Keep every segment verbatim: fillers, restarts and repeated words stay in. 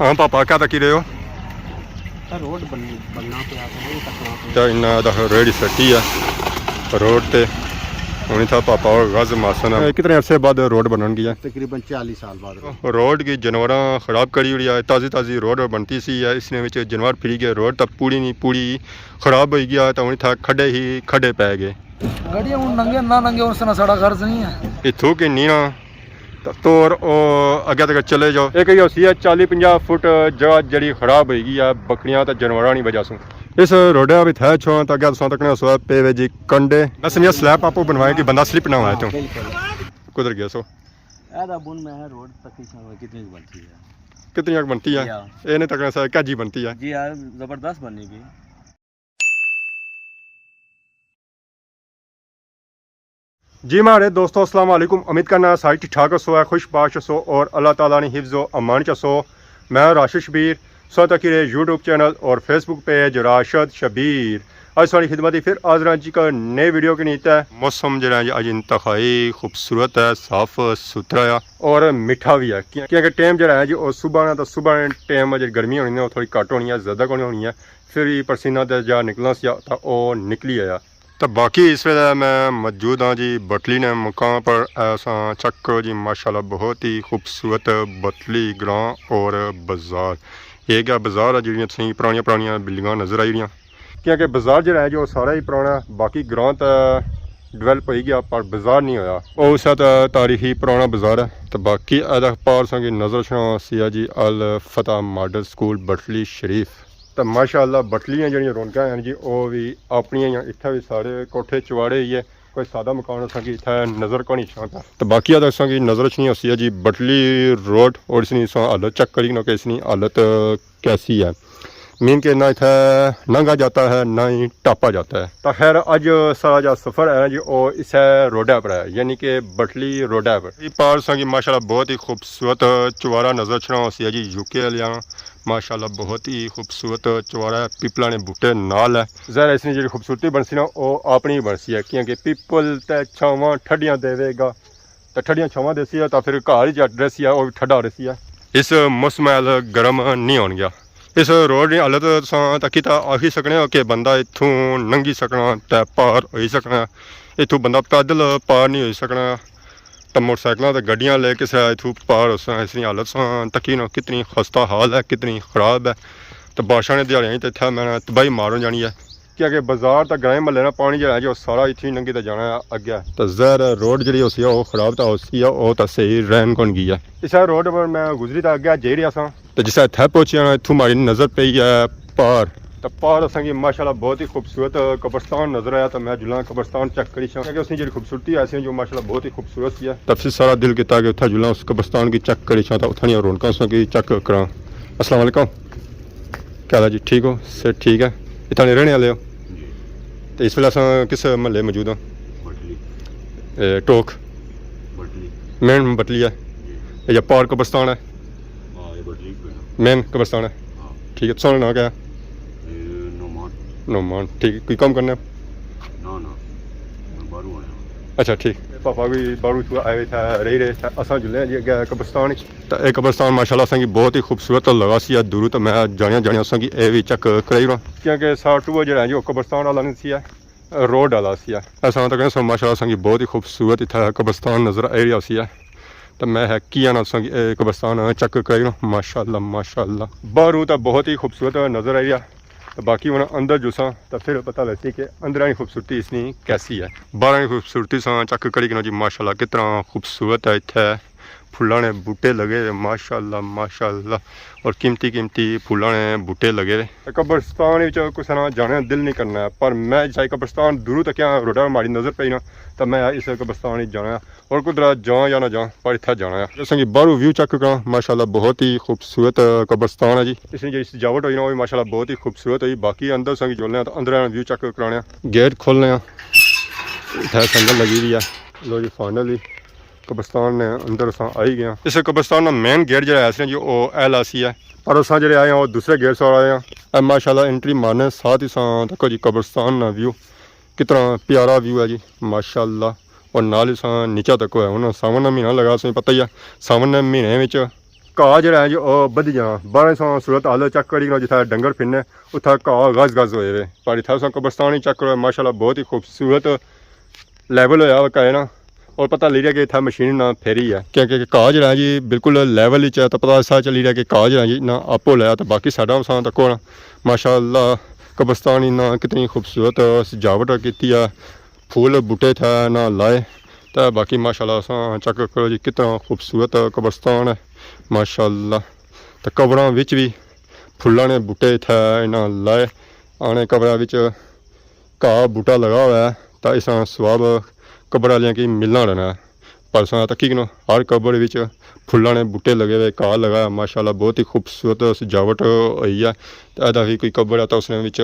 ہاں پاپا، کیا تکی رہے ہو؟ روڈ بننا پیا، تے انہاں دا ریڑھی سٹی ہے روڈ تے۔ ہن اتھا پاپا اور غز ماسن ہے۔ کتنے عرصے بعد روڈ بنن گیا؟ تقریباً چالیس سال بعد۔ روڈ کی جانوراں خراب کری ہوئی ہے، تازی تازی روڈ بنتی سی ہے، اس نے وچ جانور پھری گئے، روڈ تاں پوری نہیں پوری خراب ہوئی گیا، تاں ہن اتھا کھڈے ہی کھڈے پے گئے۔ گاڑیاں ہن ننگے نہ ننگے، اس نال ساڑا غرض نہیں ہے۔ اتھوں کے نینا تاں تور او اگے تک چلے جاؤ۔ ایک ہی ہوسی ہے چالی پنجاہ فٹ جگہ جڑی خراب ہوئی گئی ہے بکریاں تے جانوراں نی وجہ سوں۔ اس روڈے وچ ہے چھو تاں اگے تساں تکنے سو پے وے جی کنڈے۔ میں سمجھا سلیب آپ بنوائے کہ بندہ سلپ نہ ہوئے تو۔ بالکل۔ کدھر گیا سو؟ اے دا بن میں روڈ تک ہی سمجھ کتنی بنتی ہے۔ کتنی بنتی ہے؟ جی ہاں۔ اے نے تکنے سا کیا جی بنتی ہے؟ جی ہاں، زبردست بنی بھی۔ جی ماڑے دوستو، السلام علیکم۔ امید کرنا سارے ٹھیک ٹھاک ہسو، ہے خوش باش ہسو اور اللہ تعالیٰ نے حفظ و امان چ ہسو۔ میں راشد شبیر، سو تکی رہے یوٹیوب چینل اور فیس بک پیج راشد شبیر۔ اج ساری خدمت ہی پھر حاضر ہاں جی کا نئے ویڈیو کے نیت ہے۔ موسم جڑا ہے جی اج انتہائی خوبصورت ہے، صاف ستھرا ہے اور میٹھا بھی ہے، کیا-، کیونکہ ٹائم جڑا ہے جی او صبح نا، تو صبح نے ٹائم جڑی گرمی ہونی ہے او تھوڑی گھٹ ہونی ہے، زیادہ کونی ہونی ہے۔ پھر وی پسینہ تے جا نکلنا سی تاں او نکلی آیا۔ تاں باقی اس ویلے میں موجود ہاں جی بٹلی نے مقام پر۔ ایسا چیک کرو جی، ماشاءاللہ بہت ہی خوبصورت بٹلی گراں اور بازار۔ یہ کیا بازار ہے جڑیاں تسیں پرانیاں پرانیاں بلڈنگاں نظر آئی رہیاں، کیونکہ بازار جڑا ہے جو سارا ہی پرانا ہے، باقی گراں تے ڈیولپ ہوئی گیا پر بازار نہیں ہویا۔ او اس تے تاریخی پرانا بازار ہے۔ تے باقی ادا پار ساں کی نظر چھنا سی جی الفتح ماڈل سکول بٹلی شریف۔ تے ماشاءاللہ بٹلیاں جڑیاں رونقاں ہیں جی، او وی اپنیاں ہی ہیں۔ اتھے وی سارے کوٹھے چواڑے ہی ہے، کوئی سادہ مکان اساں کی اتھے نظر کونی چھاں پیا۔ تے باقی آ تساں کی نظر اچھنی ہوسی ہے جی بٹلی روڈ، اور اس نی اساں حالت چیک کری کنو کہ اس نی حالت کیسی ہے۔ مین کہ نہ اتھے لنگھا جاتا ہے، نہ ہی ٹاپا جاتا ہے۔ تے خیر، اج سارا جا سفر ہے نا جی، او اسے روڈے پر ہے، یعنی کہ بٹلی روڈے پر۔ یہ پار ساں کی ماشاءاللہ بہت ہی خوبصورت چوارا نظر اچھنا ہوسی ہے جی، یو کے آلیاں۔ ماشاءاللہ بہت ہی خوبصورت چوارا ہے، پیپلاں نے بوٹے نال ہے۔ ظاہر ہے اس نی جڑی خوبصورتی بنسی نا، او اپنی بنسی ہے، کیونکہ پیپل تے چھاواں ٹھڈیاں دے گا، تے ٹھڈیاں چھاواں دیسی ہے، تے پھر گھر ہی جٹ رہسی ہے، او وی ٹھڈا رہسی ہے۔ اس موسم ہے گرم نہیں ہون گیا۔ اس روڈ نی حالت تساں تکی تے آکھی سکنے ہو کہ بندہ اتھوں لنگھی سکنا تے پار ہوئی سکنا، اتھوں بندہ پیدل پار نہیں ہوئی سکنا۔ تے موٹر سائیکلاں تے گڈیاں لے کسے اتھوں پار ہوساں، اس نی حالت ساں تکی نو کتنی خستہ حال ہے، کتنی خراب ہے۔ تے بارشاں نے دیہاڑیاں تے اتھے میں تباہی مار ہو جانی ہے، کیونکہ بازار تے گرائیں محلے نا پانی جڑا ہے جو سارا اتھوں ہی لنگھی تے جانا ہے اگے۔ تے ظاہر ہے روڈ جڑی ہوسی ہے او خراب تے ہوسی ہے، او تے صحیح رہن کون گئی ہے۔ اس روڈ پر میں گزری تے اگے جائی رہیا ساں۔ تے جس اتھے پہنچیا نا، اتھوں ماری نظر پئی ہے پار۔ تے پار اساں کی ماشاءاللہ بہت ہی خوبصورت قبرستان نظر آیا، تے میں جلاں قبرستان چیک کری چھاں، کیونکہ اس نی جڑی خوبصورتی ہے، ایسی جو ماشاءاللہ بہت ہی خوبصورت سی ہے۔ تے پھر سارا دل کیتا کہ اتھا جلاں اس قبرستان کی چیک کری چھاں، تے اتھا نیاں رونقاں اساں کی چیک کراں۔ السلام علیکم، کیا حال ہے جی؟ ٹھیک ہو؟ صحت ٹھیک ہے؟ اتھا نے رہنے والے ہو؟ جی۔ تے اس ویلے اساں کس محلے موجود ہاں؟ بٹلی۔ اے، ٹوک؟ بٹلی۔ مین بٹلی ہے؟ جی۔ اے جا پار قبرستان ہے؟ ہاں، یہ بٹلی ہے۔ مین قبرستان ہے؟ ہاں۔ ٹھیک ہے، تساں ناں کیا ہے؟ اے، نعمان۔ نعمان، ٹھیک ہے۔ کوئی کم کرنے ہو؟ نہ، نہ، میں باہروں آیا۔ اچھا، ٹھیک۔ پاپا بھی باہروں تو آئے ہوئے تھے، رہی رہے تھے۔ اساں جلے ہیں جی اگے قبرستان وچ۔ تے اے قبرستان ماشاءاللہ اساں کی بہت ہی خوبصورت لگا سی، دوروں تے میں جانیا جانیا اساں کی اے وی چیک کرائی رہا، کیونکہ ساڑا ٹوہ جڑا ہے جی او قبرستان والا نہیں سی ہے، روڈ والا سی ہے۔ اساں تک سو ماشاءاللہ اساں کی بہت ہی خوبصورت اتھا قبرستان نظر آئی رہا سی ہے۔ تے میں ہے کی آنا اساں کی اے قبرستان چیک کرائی رہا، ماشاءاللہ ماشاءاللہ۔ باہروں تے بہت ہی خوبصورت نظر آئی رہا۔ تے باقی ہن اندر جلساں تے پھر پتہ لگسی کہ اندر نی خوبصورتی اس نی کیسی ہے۔ باہر نی خوبصورتی ساں چیک کری کنو جی، ماشاءاللہ کتنا خوبصورت ہے۔ اتھے پھلاں نے بوٹے لگے ہوئے، ماشاءاللہ ماشاءاللہ، اور قیمتی قیمتی پھلاں نے بوٹے لگے ہوئے۔ تے قبرستان وچ کسے نا جانے دا دل نہیں کرنا ہے، پر میں جائی قبرستان دوروں تکیا، روڈا ماڑی نظر پئی نا، تے میں اس قبرستان وچ جانا ہے۔ اور کدھر جاں یا نہ جاں، پر اتھا جانا ہے۔ اساں کی باہروں ویو چیک کراں، ماشاءاللہ بہت ہی خوبصورت قبرستان ہے جی۔ اس نے جڑی سجاوٹ ہوئی نا، وہ بھی ماشاءاللہ بہت ہی خوبصورت ہوئی۔ باقی اندر اساں کی جلنے آں تے اندر ویو چیک کرانے آں۔ گیٹ کھولنے آں۔ اتھا سنگل لگی ہوئی ہے۔ لو جی، فائنلی قبرستان نے اندر اساں آئی گئے آں۔ اس قبرستان نا مین گیٹ جڑا ہے، اس نے جی او اہلا سی ہے۔ پر اساں جڑے آئے آں، او دوسرے گیٹ سے آئے آں۔ اے ماشاءاللہ انٹری مارنے ساتھ ہی ساں تکو جی قبرستان نا ویو۔ کتنا پیارا ویو ہے جی، ماشاءاللہ۔ اور نال ہی ساں نیچا تکو ہے۔ ہن ساون نا مہینہ لگا، تساں پتہ ہی ہے، ساون نے مہینے وچ گھاہ جیہڑا ہے جی او بدھی جانا۔ باہر ساں صورت حال چیک کری کنو، جتھا ڈنگر پھرنے اتھا گھاہ گز گز ہوئے وے، پر اتھا ساں قبرستان ہی چیک کرو، ماشاءاللہ بہت ہی خوبصورت لیول ہویا ہوا ہے نا۔ اور پتہ لگی رہیا کہ اتھا مشین نہ پھیری ہے، کیونکہ گھاہ جیہڑا ہے جی بالکل لیول وچ ہے، تو پتہ ایسا چلی رہیا کہ گھاہ جیہڑا ہے جی نہ اپو لیا۔ تو باقی ساڈا ساں تکو نا، ماشاءاللہ قبرستان ہی نہ کتنی خوبصورت سجاوٹ کیتی ہے، پھول بوٹے تھے نہ لائے۔ تے باقی ماشاءاللہ ساں چیک کرو جی کتنا خوبصورت قبرستان ہے ماشاءاللہ۔ تے قبراں وچ بھی پھلاں نے بوٹے تھے انہاں لائے، آنے قبراں وچ گھاہ بوٹا لگا ہوا ہے، تاں اس نا ثواب قبر آلیاں کی ملنا رہنا ہے۔ پر ساں تکی کنو، ہر قبر وچ پھلاں نے بوٹے لگے ہوئے، گھاہ لگا ہے، ماشاءاللہ بہت ہی خوبصورت سجاوٹ ہوئی ہے۔ تے ادا بھی کوئی قبر ہے تاں اس نے وچ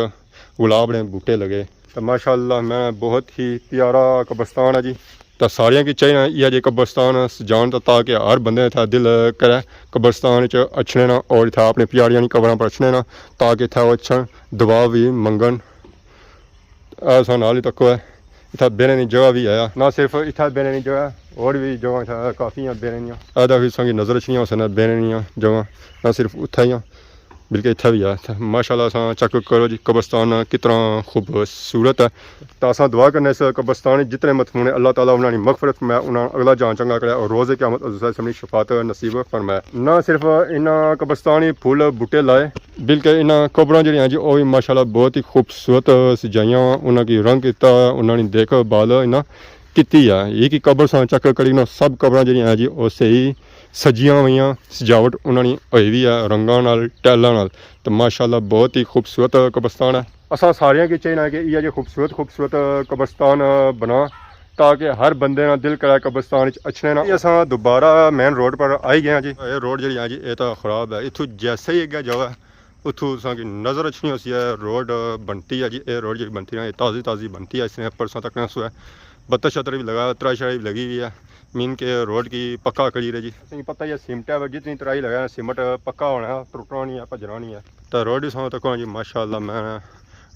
گلاب نے بوٹے لگے۔ تے ماشاءاللہ میں بہت ہی پیارا قبرستان ہے جی۔ تے ساریاں کی چاہیے یہ جے قبرستان سجان، تاں تاکہ ہر بندے تھا دل کرے قبرستان وچ اچھنے نا، اور اتھا اپنے پیاریاں نی قبراں پر اچھنے نا، تاکہ اتھا او اچھن، دعا بھی منگن۔ ایسا نال ہی تکو ہے، اتھا بینے نی جگہ بھی ہے، نہ صرف اتھا بینے نی جگہ، اور بھی جگہ اتھا کافی ہیں بینے نیاں۔ ادا بھی سانگی نظر اچھنیاں ہوسن بینے نیاں جگہ، نہ صرف اتھا ہی ہیں، بلکہ اتھا بھی ہے۔ ماشاءاللہ ساں چیک کرو جی قبرستان کتنا خوبصورت ہے۔ تاں اساں دعا کرنے اس قبرستان وچ جتنے مدفون ہیں، اللہ تعالیٰ انہاں نی مغفرت فرمائے، انہاں اگلا جان چنگا کرے اور روز قیامت حضور صلی اللہ علیہ وسلم نی شفاعت نصیب فرمائے۔ نہ صرف انہاں قبرستان ہی پھول بوٹے لائے، بلکہ انہاں قبراں جڑیاں جی، او وی ماشاءاللہ بہت ہی خوبصورت سجائیاں، انہاں کی رنگ کیتا، انہاں نی دیکھ بھال انہاں کیتی ہے۔ یہ کی قبر ساں چیک کری نا، سب قبراں جڑیاں ہیں جی، او صحیح سجیاں ہوئیاں، سجاوٹ انہاں نی ہوئی ہوئی ہے رنگاں نال، ٹائلاں نال۔ تو ماشاءاللہ بہت ہی خوبصورت قبرستان ہے۔ اساں ساریاں کی چاہینا ہے کہ یہ جے خوبصورت خوبصورت قبرستان بنا، تاکہ ہر بندے نا دل کرے قبرستان وچ اچھنے نا۔ اساں دوبارہ مین روڈ پر آئی گئے ہیں جی۔ یہ روڈ جڑی ہے جی، یہ تو خراب ہے۔ اتھوں جیسے ہی اگے جاؤ ہے، اتھوں تساں کی نظر اچھنی ہوسی ہے، روڈ بنتی ہے جی۔ یہ روڈ جڑی بنتی ہے، یہ تازی تازی بنتی ہے، اس نے پرسوں تک نہ سو ہے۔ بتر شتر بھی لگا، ترائی شرائی بھی لگی ہوئی ہے، مین کہ روڈ کی پکا کری رہے جی۔ تساں کی پتہ ہی ہے، سیمنٹ ہے، جتنی ترائی لگا ہے، سیمنٹ پکا ہونا ہے، ٹرٹنا نہیں ہے، بھجنا نہیں ہے۔ تو روڈ بھی ساں تکو جی، ماشاءاللہ میں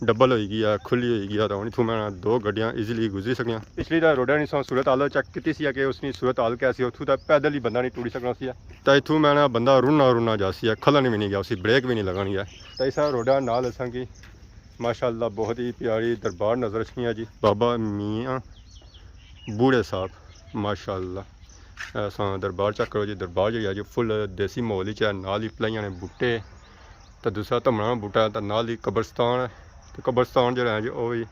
ڈبل ہوئی گئی ہے، کھلی ہوئی گئی ہے، تو ہن اتھوں میں دو گڈیاں ایزیلی گزری سکنیاں۔ پچھلی تے روڈاں نی ساں صورت حال چیک کیتی سی کہ اس نی صورت حال کیا سی، اتھوں تے پیدل ہی بندہ نہیں ٹری سکنا سی۔ تے اتھوں میں نا بندہ رنا رنا جا سی، کھلن بھی نہیں گیا، اسی بریک بھی نہیں لگانی ہے۔ تے اس روڈا نال اساں کی ماشاءاللہ بہت ہی پیاری دربار نظر اچھنی ہے جی، بابا میاں بوڑھے صاحب، ماشاءاللہ۔ اساں دربار چیک کرو جی، دربار جڑی ہے جی فل دیسی ماحول وچ ہے، نال ہی پلائیاں نے بوٹے، تے دوسرا دھمنا بوٹا ہے، تے نال ہی قبرستان ہے۔ تے قبرستان جڑا ہے جی، او وی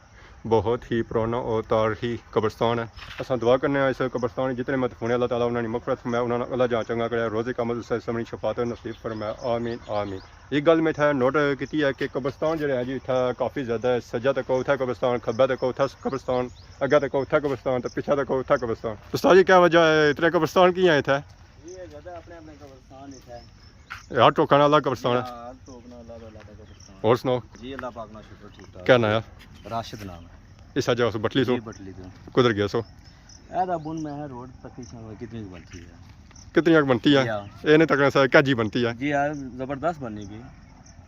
بہت ہی پرانا اور تاریخی قبرستان ہے۔ اساں دعا کرنے ہاں اس قبرستان وچ جتنے مدفون ہیں، اللہ تعالیٰ انہاں نی مغفرت فرمائے، انہاں نا اللہ جان چنگا کرے، روز قیامت اس سمنی شفاعت نصیب فرمائے، آمین آمین۔ ایک گل میں اتھا نوٹ کیتی ہے کہ قبرستان جڑے ہیں جی، اتھا کافی زیادہ ہے، سجا تکو اتھا قبرستان، کھبا تکو اتھا قبرستان، اگا تکو اتھا قبرستان، تے پیچھے تکو اتھا قبرستان۔ استاد جی، کیا وجہ ہے اتنے قبرستان کی ہیں اتھا؟ یہ زیادہ اپنے اپنے قبرستان اتھا ہے۔ ہر ٹوکن والا قبرستان ہے۔ ہاں، ہر ٹوکن والا الگ الگ قبرستان۔ اور سناؤ؟ جی، اللہ پاک نا شکر، ٹھیک ٹھاک۔ کیا نام ہے؟ راشد نام ہے۔ اس وجہ سے بٹلی سو؟ جی، بٹلی تو۔ کدھر گیا سو؟ اے دا بن میں روڈ تک ہی سو، کتنی بنتی ہے؟ کتنی اک بنتی ہے؟ جی ہاں۔ اے نے تک سا کیا جی بنتی ہے؟ جی ہاں، زبردست بنی گئی۔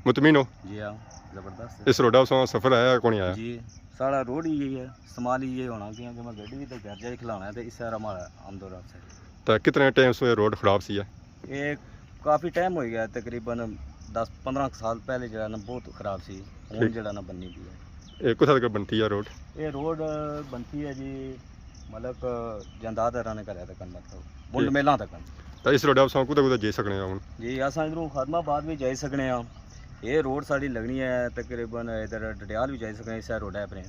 مطمئن ہو؟ جی ہاں، زبردست ہے۔ اس روڈا سو سفر آیا کون آیا؟ جی، سارا روڈ ہی یہی ہے، استعمال ہی یہ ہونا، کیونکہ میں گڈی بھی تو گھر جائی کھلانا ہے، تو اس طرح ہمارا آمد و رفت ہے۔ تو کتنے ٹائم سے یہ روڈ خراب سی ہے؟ یہ کافی ٹائم ہو گیا، تقریباً دس پندرہ سال پہلے جڑا نا بہت خراب سی، ہن ٹھیک۔ جڑا نا بنی گئی ہے۔ یہ کتھا تک بنتی ہے روڈ؟ یہ روڈ بنتی ہے جی، مطلب جاندار دراں نے گھرے تک، مطلب بنڈ ٹھیک۔ میلاں تک۔ تو اس روڈ اساں کتھا کتھا جائی سکنے ہاں ہن؟ جی، اساں ادھروں خادم آباد بھی جائی سکنے ہاں۔ یہ روڈ ساڑی لگنی ہے تقریباً ادھر ڈڈیال بھی جائی سکنے ہاں، اس روڈ ہے اپنے۔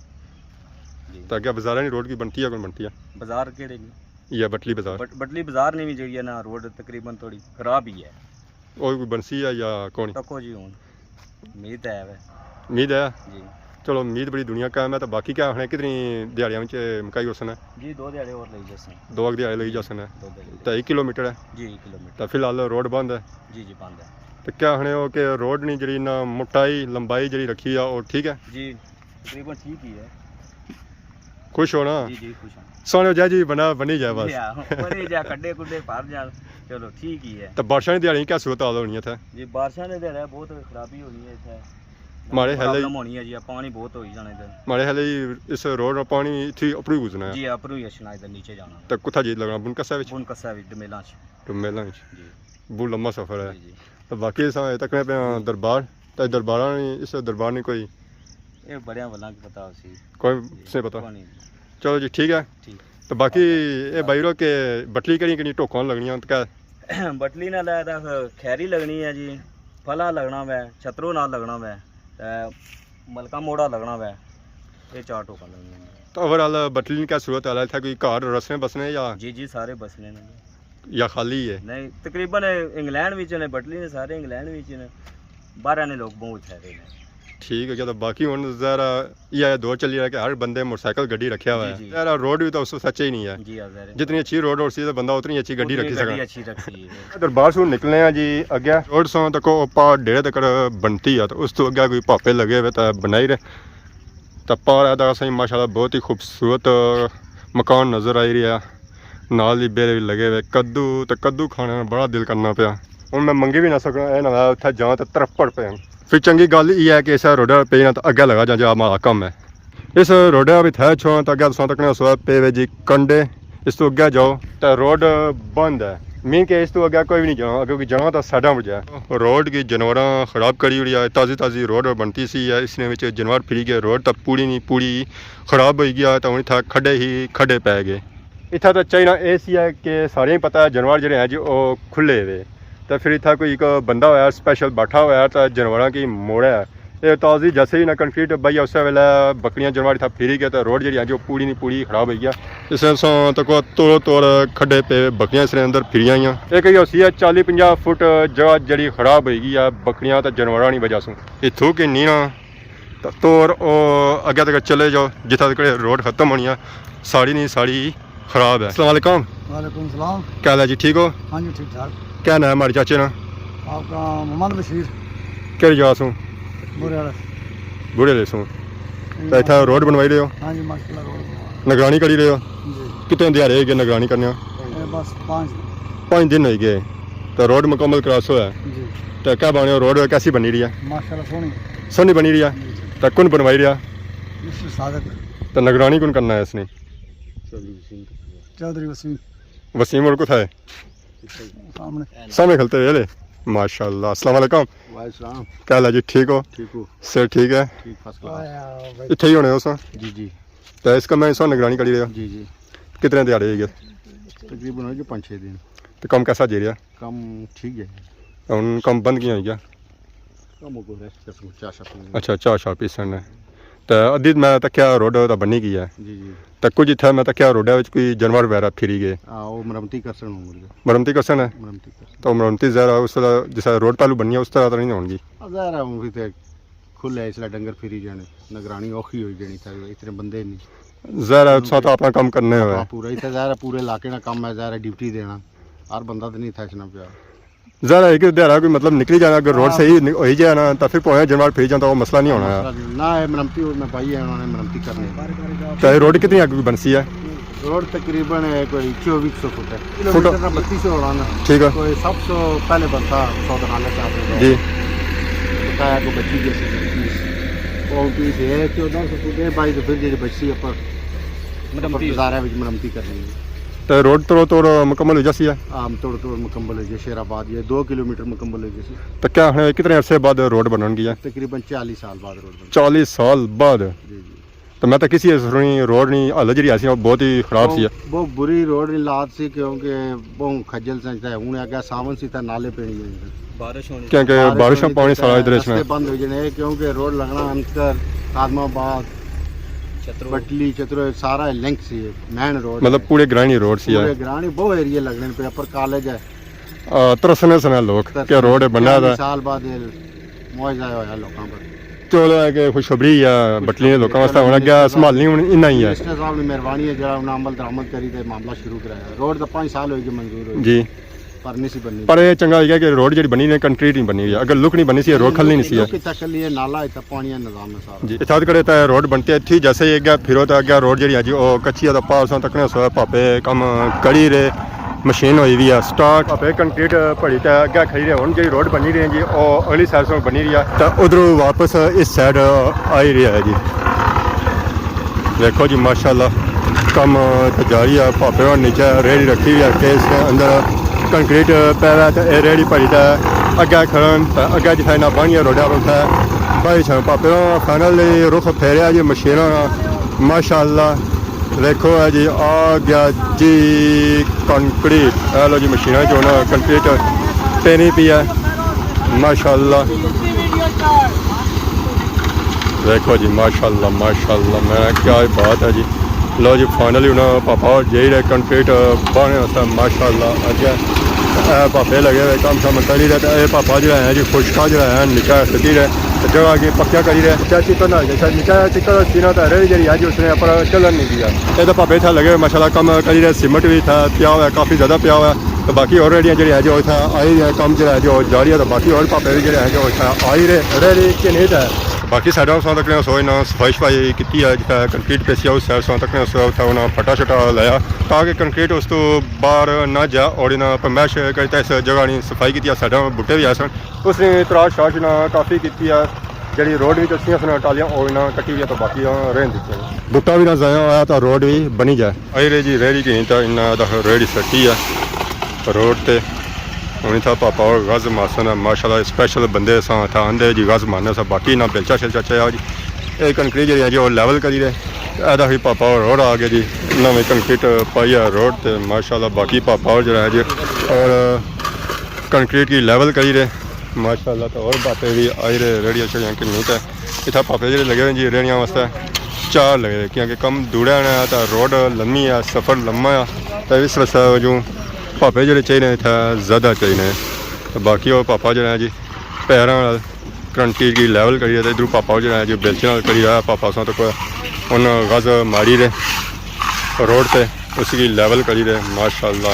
جی۔ تو اگے بازاراں نی روڈ کی بنتی ہے، کون بنتی ہے؟ بازار کیڑے نی؟ یا بٹلی بازار؟ بٹ-، بٹلی بازار نی بھی جڑی ہے نا، روڈ تقریباً تھوڑی خراب ہی ہے۔ او کوئی بنسی ہے یا کون؟ تکو جی ہن۔ امید ہے وے۔ امید ہے؟ جی۔ چلو، امید بڑی دنیا قائم ہے، تو باقی کیا آخنے، کتنی دیہاڑیاں وچ مکائی ہوسن؟ جی، دو دیہاڑے اور لگی جاسن۔ دو اک دیہاڑے لگی جاسن۔ دو دیہاڑے لگی تو ایک کلومیٹر ہے؟ جی، ایک کلومیٹر۔ تو فی الحال روڈ بند ہے؟ جی، جی، بند ہے۔ تو کیا آخنے ہو کہ روڈ نی جڑی نا موٹائی، لمبائی جڑی رکھی ہے، او ٹھیک ہے؟ جی، تقریباً ٹھیک ہی ہے۔ خوش ہو نا؟ جی، جی، خوش ہوں۔ سونے جا جی بنا، بنی جائے بس۔ جی ہاں، بنی جا، کڈے کڈے پار جان۔ چلو، ٹھیک ہی ہے۔ تو بارشاں دی دیہاڑی کیا صورت حال ہونی ہے اتھے؟ جی، بارشاں دی دیہاڑی بہت خرابی ہونی ہے اتھے۔ ماڑے خیال پرابلم ہونی ہے جی، پانی بہت ہوئی جانا ادھر۔ ماڑے خیال اس روڈ نا پانی اتھی اپروں ہی گزرنا ہے۔ جی، اپروں ہی اچھنا ادھر نیچے جانا۔ تو کتھا جی لگنا؟ بن کسا وچ؟ بن کسا وچ، ڈمیلاں چ۔ ڈمیلاں وچ۔ جی۔ بہت لمبا سفر ہے۔ جی، جی۔ تو باقی اساں اے تکنے پہ ہاں دربار، تے درباراں نی، اس دربار نی کوئی اے بڑیاں ولاں کی پتہ ہوسی۔ کوئی جی، اس نے پتہ۔ کوئی نہیں۔ چلو جی، ٹھیک ہے۔ ٹھیک۔ تو باقی اے بھائی رو کہ بٹلی کہڑی کہڑی ٹوکاں لگنیاں تے کیا؟ بٹلی نال اے تاں خیری لگنی ہے جی، پھلا لگنا وے، چھترو نال لگنا وے، تے ملکہ موڑا لگنا وے۔ اے چار ٹوکاں لگنیاں جی۔ تو اوور آل بٹلی نی کیا صورت حال ہے؟ اتھا کوئی گھر رسنے بسنے یا؟ جی جی، سارے بسنے نے جی۔ یا خالی ہے؟ نہیں، تقریباً انگلینڈ وچ نے، بٹلی نے سارے انگلینڈ وچ نے، باہر نے لوگ بہت ٹھہرے نے۔ ٹھیک ہے، تو باقی ہن ظاہر ہے یہ دور چلی رہا کہ ہر بندے موٹر سائیکل گڈی رکھیا ہوا جی، ہے۔ جی۔ ظاہر ہے روڈ بھی تو اس وقت اچھے ہی نہیں ہے۔ جی ہاں، ظاہر ہے۔ جتنی اچھی روڈ ہو سی تو بندہ اتنی اچھی گڈی اتنی رکھی گڈی سکنا۔ اچھی رکھی ہے۔ دربار سوں نکلنے ہیں جی، اگے روڈ سوں تک او پار ڈیرے تک بنتی ہے، تو اس تو اگے کوئی پاپے لگے ہوئے تو بنائی رہے۔ تے پار ہے تاں اساں کی ماشاءاللہ بہت ہی خوبصورت مکان نظر آئی رہیا ہے۔ نال ہی بیلے بھی لگے ہوئے، کدو تے کدو کھانے نا بڑا دل کرنا پیا۔ ہن میں منگی بھی نہ سکنا، اے نہ ہووے اتھے جاں تے ترپڑ پین۔ پھر چنگی گل یہ ہے کہ اس روڈا پہ نہ تے اگے لگا جاں جا ہمارا کم ہے۔ اس روڈا بھی تھے چھوڑاں تے اگے تساں تکنے سو پے وے جی کنڈے۔ اس تو اگے جاؤ تے روڈ بند ہے، مین کہ اس تو اگے کوئی بھی نہیں جانا، اگر کوئی جانا تے سائیڈاں پر جائے۔ روڈ کی جانوراں خراب کری اوڑی ہے، تازی تازی روڈ بنتی سی ہے، اس نے وچ جانور پھری گئے، روڈ تے پوری نہیں پوری خراب ہوئی گیا، تے ہن اتھا کھڈے ہی کھڈے پے گئے۔ اتھا تے چاہینا اے سی ہے کہ سارے ہی پتہ ہے جانور جڑے ہیں جی او کھلے ہوئے، تے پھر اتھا کوئی ایک بندہ ہویا اسپیشل بیٹھا ہویا تے جانوراں کی موڑے۔ اے تازی جیسے ہی نا کنکریٹ بئی اسے ویلے بکریاں جانور اتھا پھری گئے تے روڈ جڑی ہے جو پوری نی پوری خراب ہوئی گیا۔ اس نے سوں تکو توڑ توڑ کھڈے پے بکریاں اس نے اندر پھری آئیاں۔ اے کئی ہوسی ہے چالی پنجاہ فٹ جگہ جڑی خراب ہوئی گئی ہے بکریاں تے جانوراں نی وجہ سوں۔ اتھوں کی نی نا تے توڑ او اگے تک چلے جاؤ جتھا تک روڈ ختم ہونی ہے، ساری نی ساری خراب ہے۔ السلام علیکم۔ وعلیکم السلام۔ کیا حال ہے جی، ٹھیک ہو؟ ہاں جی، ٹھیک ٹھاک۔ کیا نام ہے ہمارے چاچے نا؟ آپ کا محمد بشیر۔ کہڑی جگہ سوں؟ بورے والا۔ بورے والے سوں۔ جی۔ تو اتھا روڈ بنوائی رہے ہو؟ ہاں جی، ماشاءاللہ روڈ بنوا۔ نگرانی کری رہے ہو؟ جی۔ کتنے دیہاڑے ہوئی گئے نگرانی کرنے؟ اے بس پانچ دن۔ پانچ دن ہوئی گئے۔ تو روڈ مکمل کراس ہوا ہے؟ جی۔ تو کیا بنے روڈ کیسی بنی رہی ہے؟ ماشاءاللہ سوہنی۔ سوہنی بنی رہی ہے؟ جی، جی۔ تو کون بنوائی رہا؟ مسٹر صادق۔ تو نگرانی کون کرنا ہے اس نے؟ چودھری وسیم۔ چودھری وسیم۔ وسیم اور کتھا ہے؟ سامنے۔ سامنے کھلتے ہوئے لے۔ ماشاءاللہ۔ السلام علیکم۔ وعلیکم السلام۔ کیا حال ہے جی، ٹھیک ہو؟ ٹھیک ہو؟ صحت ٹھیک ہے؟ ٹھیک، فرسٹ کلاس۔ اتھے ہی ہونے ہو سا؟ جی، جی۔ تو اس کا میں سو نگرانی کری رہا۔ جی، جی۔ کتنے دیہاڑے ہوئی گئے؟ تقریباً ہوئی گئے پانچ چھ دن۔ تو کم کیسا جی رہا؟ کم ٹھیک ہے۔ ہن کم بند کیاں ہوئی گیا؟ کم کو ریسٹ کر سکوں، چاہ شاہ پینے۔ اچھا، چاہ شاہ پیسن ہے۔ تے ادھی میں تکیا روڈ تے بنی گئی ہے۔ جی، جی۔ تے کچھ اتھے میں تکیا روڈا وچ کوئی جانور وغیرہ پھری گئے۔ ہاں، وہ مرمتی کرسن ہوں گے۔ مرمتی کرسن ہے؟ مرمتی کرسن۔ تو مرمتی ظاہر ہے اس طرح جس طرح روڈ پہلو بنی ہے اس طرح تو نہیں ہونگی۔ آ، ظاہر ہے ہوں بھی تے کھلے اس طرح ڈنگر پھری جانے، نگرانی اوکھی ہوئی جانی تھا، اتنے بندے نہیں۔ ظاہر ہے اتھا تو اپنا کم کرنے ہوئے۔ ہاں، پورا اتھے ظاہر ہے پورے علاقے نا کم ہے، ظاہر ہے ڈیوٹی دینا۔ ہر بندہ تو نہیں تھا اس نا پیا۔ ظاہر ہے کہ دیہاڑا کوئی مطلب نکلی جانا، اگر روڈ ہاں۔ صحیح نی-، ہوئی جائے نا، تو پھر پویا جانور پھر جانا، تو وہ مسئلہ نہیں ہونا۔ مسئلہ نہیں۔ نہ، یہ مرمتی میں پائی ہے، انہوں نے مرمتی کرنی ہے۔ تو یہ روڈ کتنی اگے بنسی ہے؟ روڈ تقریباً ہے کوئی چوبیس سو فٹ ہے۔ فٹ۔ کلومیٹر نا بتیس سو ہونا نا۔ ٹھیک ہے۔ کوئی سب سے پہلے بنتا سو دکھانے چاہتے ہیں۔ جی۔ بتایا کو بچی جیسی پیس۔ وہ پیس ہے چودہ سو فٹ ہے، بائی تو پھر جی بچی اپر مرمتی۔ گزارے وچ مرمتی کرنی ہے۔ تے روڈ توڑو توڑ مکمل ہو جاسی ہے؟ عام طور پر مکمل ہو جائے، شیر آباد یہ دو کلومیٹر مکمل ہو جائے۔ تو کیا ہن کتنے عرصے بعد روڈ بنن گیا؟ تقریباً چالیس سال بعد روڈ بنن۔ چالیس سال بعد؟ جی، جی۔ تو میں تو کسی سنی روڈ نہیں، حالت جڑی ایسی بہت ہی خراب سی ہے۔ بہت بری روڈ نہیں لات سی، کیونکہ بہت خجل سے تے ہن اگے ساون سی تے نالے پینے ہیں۔ بارش ہونی۔ کیونکہ بارش بارشاں ہونی پانی تے سارا ادھر اس میں۔ رستے بند ہو جانے، کیونکہ روڈ لگنا انکر، خادم آباد، چترو۔ بٹلی، چترو، سارا لنک سی، مین روڈ مطلب ہے۔ پورے گرانی روڈ سی ہے۔ پورے گرانی بہت ایریے لگنے پہ، اپر کالج ہے۔ آ، ترسنے سنے لوگ کہ ترسنے روڈ بننا چالیس تھا۔ سال بعد یہ معاوضہ ہویا لوکاں پر۔ چلو ہے کہ خوشخبری ہے بٹلی نے لوکاں واسطے، ہن اگے سنبھالنی ہن انہاں ہی ہے۔ منسٹر صاحب نے مہربانی ہے جڑا انہاں عمل درآمد کری تے معاملہ شروع کرایا۔ روڈ دا پانچ سال ہوئی گئے منظور ہوئی۔ جی۔ پر نہیں سی بننی۔ پر یہ چنگا ہوئی گیا کہ روڈ جڑی بنی نے کنکریٹ نہیں بنی ہوئی ہے۔ اگر لک نہیں بنی سی، روڈ کھلنی نہیں سی ہے۔ لک اتھا کھلی ہے، نالا اتھا پانی ہے، نظام ہے سارا۔ جی، اتھا کڑے تے روڈ بنتے تھی، جیسے ہی اگے پھرو تے اگے روڈ جڑی ہے جی، او کچی ہے، تے پار سوں تکنے سو پاپے کم کری رہے، مشین ہوئی ہوئی ہے سٹارٹ۔ پاپے کنکریٹ پڑی تے اگے کھڑی رہے، ہن جڑی روڈ بنی رہی ہے جی، او اگلی سائیڈ سوں بنی رہی ہے، تے ادھروں واپس اس سائیڈ آئی رہی ہے جی۔ دیکھو جی، ماشاءاللہ کم تے جاری ہے، پاپے ہن نیچے ریڑھی رکھی ہوئی ہے کہ اس نے اندر کنکریٹ پیا تے اے ریڑھی بھری تے اگے کھڑن تے اگے جتھے انہاں بانیاں روڈا پر اتھے بھائی چھن پاپے ہوراں فائنلی رخ پھیریا جی مشیناں نا۔ ماشاءاللہ دیکھو اے جی آ گیا جی کنکریٹ۔ اے لو جی مشیناں جو نا کنکریٹ پینی پی ہے۔ ماشاءاللہ۔ دیکھو جی ماشاءاللہ ماشاءاللہ میں کیا بات ہے جی۔ لو جی فائنلی انہاں پاپا جائی رہے کنکریٹ بانے واسطے ماشاءاللہ اگے۔ اے پاپے لگے ہوئے کم شم کری رہے تے اے پاپا جڑا ہے جی خشکا جڑا ہے نکا سٹی رہے تے جگہ اگے پکیا کری رہے۔ کیا چکر نہ ہو جائے شاید نکا چکر سینا تے ریڑھی جڑی ہے جی اس نے اپر چلن نہیں دیا۔ اے تے پاپے اتھا لگے ہوئے ماشاءاللہ کم کری رہے سیمنٹ بھی اتھا پیا ہوا ہے کافی زیادہ پیا ہوا ہے۔ تے باقی ہور ریڑھیاں جڑیاں جو اتھا آئی رہیاں کم جڑا ہے جو جاری ہے تے باقی ہور پاپے بھی جڑے ہیں جو اتھا آئی رہے ریڑھی کے نہیں تے۔ باقی سائیڈاں اساں تکنے سو انہاں صفائی شفائی کیتی ہے جتھے کنکریٹ پیسی ہے اس سائیڈ اساں تکنے سو اتھا انہاں پٹا شٹا لایا تاکہ کنکریٹ اس تو باہر نہ جا اور انہاں پرمیش کرتا اس جگہ نی صفائی کیتی ہے سائیڈاں بوٹے بھی آئے سن اس نے تراش شاش انہاں کافی کیتی ہے۔ جڑی روڈ وچ اچھیاں سن ٹالیاں او انہاں کٹی ہوئی ہے تو باقی رہن دتی۔ بوٹا بھی نہ ضائع ہویا تو روڈ بھی بنی جائے۔ آئی رہے جی ریڑھی کی نہیں تو انہاں دا ریڑھی سٹی ہے روڈ تے۔ ہن اتھا پاپا اور غز مارسن ماشاءاللہ اسپیشل بندے ساں اتھا آندے جی غز مارنے سا باقی نہ بیلچا شیلچا چاہیا جی۔ اے کنکریٹ جڑی ہے جی او لیول کری رہے۔ ادا ہی پاپا اور اور آ گئے جی نویں کنکریٹ پائی ہے روڈ تے ماشاءاللہ باقی پاپا اور جڑا ہے جی اور کنکریٹ کی لیول کری رہے۔ ماشاءاللہ تو اور پاپے بھی آئی رہے ریڑھیاں شیڑھیاں کنی تے اتھا پاپے جڑے لگے ہوئے جی ریڑھیاں واسطے چار لگے ہوئے کیونکہ کم دوڑا ہے نا تو روڈ لمبی ہے سفر لمبا ہے۔ تو اس واسطے جو پاپے جڑے چاہیے اتھا زیادہ چاہیے۔ تو باقی وہ پاپا جڑا ہے جی پیراں نال کنکریٹ کی لیول کری رہے تے ادھروں پاپا جڑا ہے جی بیلچے نال کری رہا پاپا ساں تو کوئی ان غز ماری رہے روڈ تے اس کی لیول کری رہے ماشاءاللہ۔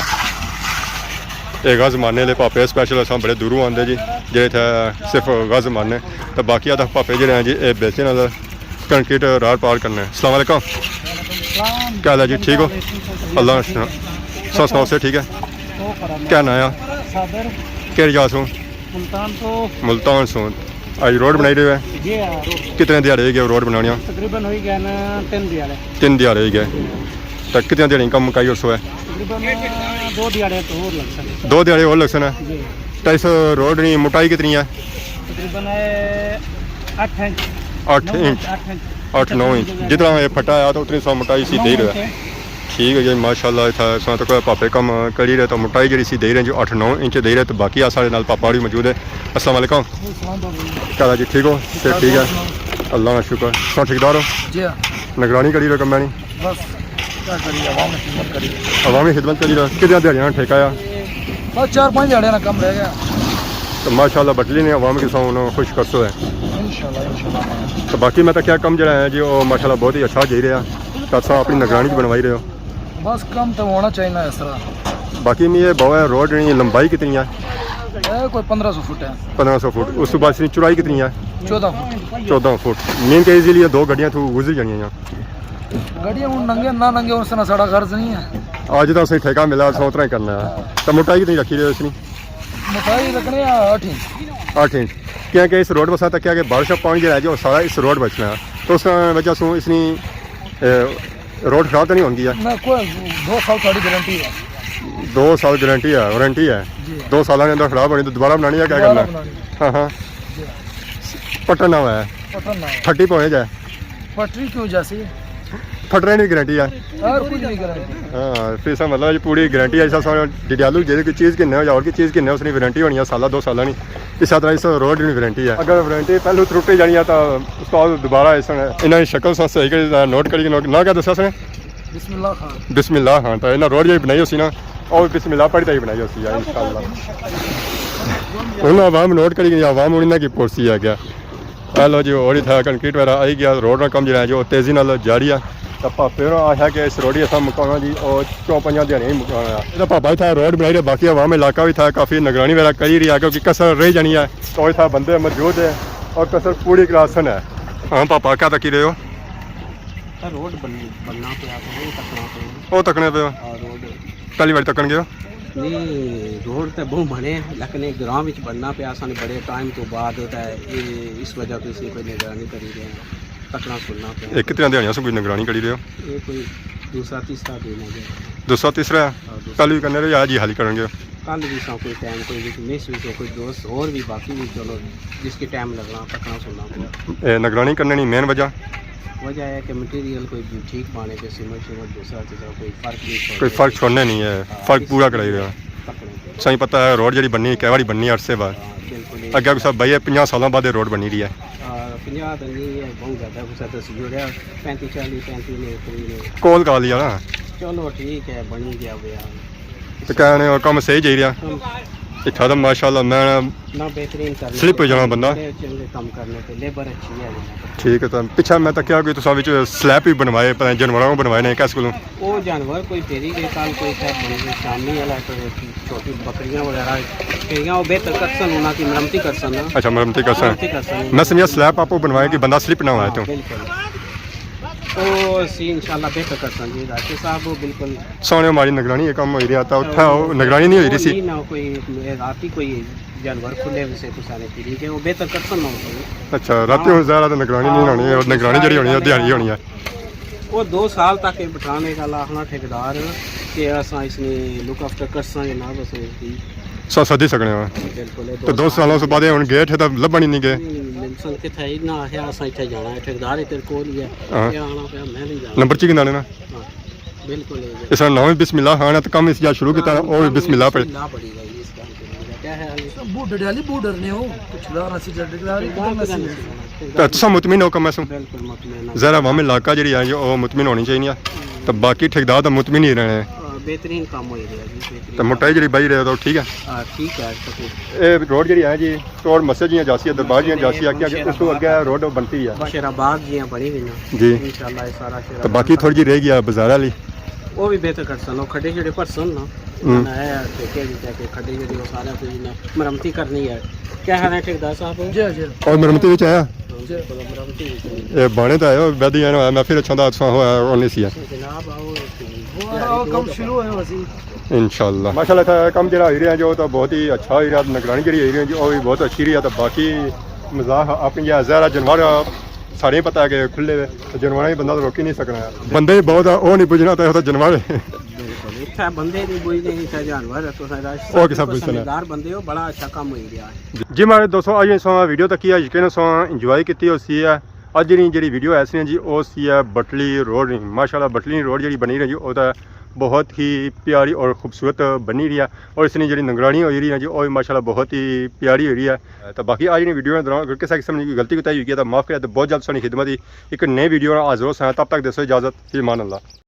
اے غز مارنے لے پاپے اسپیشل اساں بڑے دوروں آندے جی جے اتھے صرف غز مارنے۔ تے باقی آدھا پاپے جڑے ہیں جی اے بیلچے نال کنکریٹ راڑ پار کرنے۔ السلام علیکم۔ کیا حال ہے جی ٹھیک ہو؟ اللہ سنا سو سناؤ سے ٹھیک ہے؟ کیا نایا؟ کیڑی جا سوں؟ ملتان تو ملتان سوں۔ اج روڈ بنائی رہے ہو؟ جی ہاں، روڈ۔ کتنے دیہاڑے ہوئی گئے روڈ بنانے؟ تقریباً ہوئی گئے نا تین دیہاڑے۔ تین دیہاڑے ہوئی گئے۔ تو کتنے دیہاڑے کم مکائی اس ہے؟ تقریباً دو دیہاڑے تو اور لگ سکتے۔ دو دیہاڑے اور لگ سکتے ہیں۔ جی۔ تو اس روڈ کی موٹائی کتنی ہے؟ تقریباً ہے اٹھ انچ۔ اٹھ انچ۔ اٹھ نو انچ۔ جتنا یہ پھٹا ہے تو اتنی سو موٹائی سی دے رہا ہے۔ ٹھیک ہے جی ماشاءاللہ اتھا اساں تک پاپے کم کری رہے تو موٹائی جڑی سی دے رہے جو اٹھ نو انچ دے رہے تو باقی آ سارے نال پاپا ہوری موجود ہے۔ السلام علیکم۔ کیا حال ہے جی ٹھیک ہو؟ صحت ٹھیک ہے؟ اللہ کا شکر۔ سو ٹھیکدار ہو؟ جی ہاں۔ نگرانی کری رہے کمپنی؟ بس کیا کریے عوام کی خدمت کریے۔ عوامی خدمت کری رہے کتنے دیہاڑیاں ٹھیکہ آ؟ بس چار پانچ دیہاڑیاں نا کم رہ گیا۔ تو ماشاءاللہ بٹلی نے عوام کی سو خوش کرسو ہے۔ انشاءاللہ انشاءاللہ۔ تو باقی میں تو کیا کم جڑا ہے جی وہ ماشاءاللہ بہت ہی اچھا جی رہا۔ تو اساں اپنی نگرانی چ بنوائی رہے ہو؟ بس کم تو ہونا چاہیے اس طرح۔ باقی میں یہ بہو ہے روڈ نی لمبائی کتنی ہے؟ اے کوئی پندرہ سو فٹ ہے۔ پندرہ سو فٹ۔ اس تو بعد اس کی چوڑائی کتنی ہے؟ چودہ فٹ۔ چودہ فٹ۔ مین کہ ایزیلی دو گڈیاں تو گزری جانیاں ہیں۔ گڈیاں ہوں ننگے نہ ننگے اس طرح ساڑا غرض نہیں ہے۔ اج تو اسیں ٹھیکہ ملا سو اتنا ہی کرنا ہے۔ تو موٹائی کتنی رکھی رہے ہو اس کی؟ موٹائی رکھنے ہیں اٹھ انچ۔ اٹھ انچ۔ کیا کہ اس روڈ واسطے تک کیا کہ بارش کا پانی جو ہے جو سارا اس روڈ بچنا ہے تو اس وجہ سے اس نے اے، روڈ خراب تو نہیں ہوندی ہے؟ نہ کوئی دو سال ساری گارنٹی ہے۔ دو سال گارنٹی ہے وارنٹی ہے؟ جی۔ دو سال کے اندر خراب ہونی تو دوبارہ بنانی ہے کیا دوبارہ کرنا؟ بنانی۔ ہاں ہاں۔ جی۔ پٹن نہ ہوا ہے؟ پٹن نہ ہوا۔ پھٹی پونے جائے؟ پٹری کیوں جاسی؟ پھٹنے کی گارنٹی ہے؟ اور کچھ نہیں گارنٹی۔ ہاں پھر سا مطلب جی پوری گارنٹی ہے سا ڈیڈیالو جیسے کوئی چیز گھننے ہو یا اور کوئی چیز گھننے ہو اس کی وارنٹی ہونی ہے سالہ دو سالہ نہیں۔ اس طرح اس روڈ کی وارنٹی ہے اگر وارنٹی پہلو ترٹی جانی ہے تو استاد دوبارہ اس نے انہاں دی شکل سا صحیح کری نوٹ کری نوٹ نہ کیا دسیا اس نے؟ بسم اللہ خان۔ بسم اللہ خان تو انہاں روڈ جی بنائی ہوسی نا او بسم اللہ پڑھی تائی بنائی ہوسی ہے انشاءاللہ۔ ہن عوام نوٹ کری گئی عوام ہن انہاں کی پوسی ہے کیا؟ اے لو جی اور اتھا کنکریٹ وغیرہ آئی گیا روڈ نا کم جڑا ہے جو تیزی نال جاری ہے۔ تے پاپے ہوراں آخیا کہ اس روڈ کی اساں مکانا جی او چوں پنجاں دیہاڑیاں ہی مکانا ہے۔ اے پاپا اتھا روڈ بنائی رہے باقی عوام علاقہ بھی اتھا کافی نگرانی وغیرہ کری رہی ہے کیونکہ کسر رہ جانی ہے۔ تو اتھا بندے موجود ہیں اور کسر پوری کلاس ہے۔ ہاں پاپا کیا تکی رہے ہو؟ سر روڈ بن- بننا پیا تو وہ تکنا پیا۔ وہ تکنے پیا؟ ہاں روڈ۔ پہلی بار تکن گیا؟ نہیں روڈ تے بہت بنے لیکن ایک گراں وچ بننا پیا سن بڑے ٹائم تو بعد تے اے اس وجہ تو اس نے کوئی نگرانی کری رہے ہیں تکنا سننا پیا۔ یہ کتنے دیہاڑیاں سے کوئی نگرانی کری رہے ہو؟ یہ کوئی دوسرا تیسرا دن ہے جی۔ دوسرا تیسرا ہے؟ ہاں، دوسرا۔ پہلی بھی کرنے رہے یا جی حالی کرن گے؟ کل بھی سا کوئی ٹائم کوئی وچ مس وچ کوئی دوست اور بھی باقی بھی، چلو، جس کے ٹائم لگنا، تکنا سننا پڑا۔ اے نگرانی کرنے نی مین وجہ؟ وجہ ہے کہ مٹیریل کوئی بھی ٹھیک پانے پہ سیمنٹ شیمنٹ دوسرا چیزاں کوئی فرق نہیں چھوڑنا۔ کوئی فرق چھوڑنا نہیں ہے، ہاں، فرق اس پورا کرائی رہا۔ تکنے پہ۔ سائیں پتہ ہے روڈ جڑی بنی، کئی واری بنی عرصے بعد۔ ہاں، بالکل۔ اگے کسا بھائی پنجاہ سالاں بعد یہ روڈ بنی رہی ہے۔ آ، پنجاہ تو نہیں ہے، بہت زیادہ کسا تو سی ہو رہا، پینتی چالی، پینتی نے، تری نے۔ کول کال ہی آ نا۔ چلو ٹھیک ہے، بنی گیا ہویا۔ تے کہنے او کم صحیح جائی رہیا؟ ہم۔ اتھا تو ماشاءاللہ میں نہ بہترین کرنے سلپ ہو جانا بندہ۔ بڑے چنگے کم کرنے تے لیبر اچھی ہے۔ ٹھیک ہے، تو پچھا میں تکیا کوئی تساں وچ سلیپ بھی بنوائے، پتہ نہیں جانوراں کو بنوائے نے کس کولوں؟ او جانور کوئی پھیری گئے، کل کوئی شاید بنی گئے، شامی والا کوئی چھوٹی بکریاں وغیرہ پھیریاں، او بہتر کرسن، انہاں کی مرمتی کرسن نا۔ اچھا، مرمتی کرسن۔ مرمتی کرسن۔ میں سمجھا سلیپ آپ بنوائے کہ بندہ سلپ نہ ہوئے ہاں، تو۔ بالکل۔ او سی انشاءاللہ بہتر کرسن جی، راشد صاحب، وہ بالکل۔ سونے ہماری نگرانی یہ کام ہوئی رہا تھا، اتھا وہ نگرانی نہیں ہوئی رہی سی۔ نہیں، نہ کوئی رات ہی کوئی جانور کھلے ہوئے سے کسا نے پھیری گئے، وہ بہتر کرسن نہ ہوئی۔ اچھا، رات ہی ہاں۔ ہن ظاہر ہے تو نگرانی نہیں ہونی ہے، اور نگرانی جڑی ہونی ہے، دیہاڑی ہونی ہے۔ وہ دو سال تک یہ بٹھانے کا آخنا ٹھیکیدار کہ اساں اس نے لک آفٹر کرساں جناب، اساں اس دی۔ سا سدی سکنے ہاں۔ بالکل، یہ تو دو دو سال سالوں سے بعد یہ ہن گیٹ ہے تو لبھن ہی نہیں گئے۔ نہیں، نہیں، ملسن کتھے ہی نہ آخیا، اساں اتھے جانا ہے، ٹھیکیدار اتھے کول ہی ہے۔ ہاں۔ یہ آنا پیا، میں نہیں جانا۔ نمبر چی گندانے نا؟ ہاں، بالکل یہ۔ اس طرح ناں بھی بسم اللہ خان ہے تو کم اس جا شروع کیتا اور بسم اللہ پڑھ۔ بسم اللہ پڑھی گئی اس کام کے لیے۔ کیا ہے علی؟ بوڈر علی بوڈر نے ہو، کچھ لا رہا سی جڑ لا رہی کدھر نہ سی۔ تو تساں مطمئن ہو کم ایسوں؟ بالکل مطمئن ہاں۔ ذرا عوام علاقہ جڑی ہے جو او مطمئن ہونی چاہیے، تو باقی ٹھیکیدار تو مطمئن ہی رہنے۔ ہاں، بہترین کام ہوئی رہا جی، بہترین تو کام۔ موٹائی جڑی بھائی رہے تو ٹھیک ہے؟ ہاں، ٹھیک ہے، تقریباً۔ اے روڈ جڑی ہے جی، روڈ مسجد جیاں جاسی ہے، دربار جیاں جاسی ہے، کیا اس کو اگے روڈ بنتی ہے۔ شیر آباد جیاں بنی ہوئی نا۔ جی۔ انشاءاللہ یہ سارا شیر تو آباد باقی تھوڑی جی رہ گیا بازار والی۔ وہ بھی بہتر کرسن، وہ کھڈے شڈے بھرسن نا۔ ہوں۔ نہ ہے ٹھیکے بھی کہہ کے کھڈے شڈے وہ سارا کوئی نہ مرمتی کرنی ہے۔ کیا حال ہے ٹھیکیدار صاحب؟ جی، جی۔ اور مرمتی وچ آیا؟ ہاں، بالکل، مرمتی وچ آیا۔ اے بانے تو آیا، بیدی آنا ہویا، میں پھر اچھا دا اتساں ہویا، وہ نہیں سی ہے۔ جناب آؤ، وہ آؤ، کم شروع ہویا سی۔ انشاءاللہ۔ ماشاءاللہ تھا کم جڑا ہوئی رہیا جو تو بہت ہی اچھا ہوئی رہیا، نگرانی جڑی ہوئی رہی ہے جو وہ بھی بہت اچھی رہی ہے۔ تو باقی مزاح اپنی یہ زہرا جانور سارے پتہ ہے کہ کھلے ہوئے، جانوراں ہی بندہ تو روکی نہیں سکنا ہے۔ بندے ہی بہت ہے، وہ نہیں بجنا تو جانور۔ بالکل، اتھا بندے نہیں بجنے، اتھا جانور ہے، تو سارا او کسا سمجھدار بندے ہو، بڑا اچھا کام ہوئی رہیا ہے۔ جی ماڑے دوستو، اج سو ویڈیو تکی ہے، یقین سو انجوائے کیتی ہو سی ہے۔ اج نی جڑی ویڈیو ہے سی جی، او سی ہے بٹلی روڈ نی۔ ماشاءاللہ بٹلی روڈ جڑی بنی رہی جی، او تے بہت ہی پیاری اور خوبصورت بنی رہی ہے، اور اس نی جڑی نگرانی ہوئی رہی ہے جی، او بھی ماشاءاللہ بہت ہی پیاری ہوئی رہی ہے۔ تو باقی اج نی ویڈیو نے دوران اگر کسے قسم نی کوئی غلطی کوتاہی ہوئی گئی تو معاف کرے، تو بہت جلد سانی خدمت ہی ایک نئی ویڈیو نال حاضر ہو ساں۔ تب تک دیسو اجازت، فی امان اللہ۔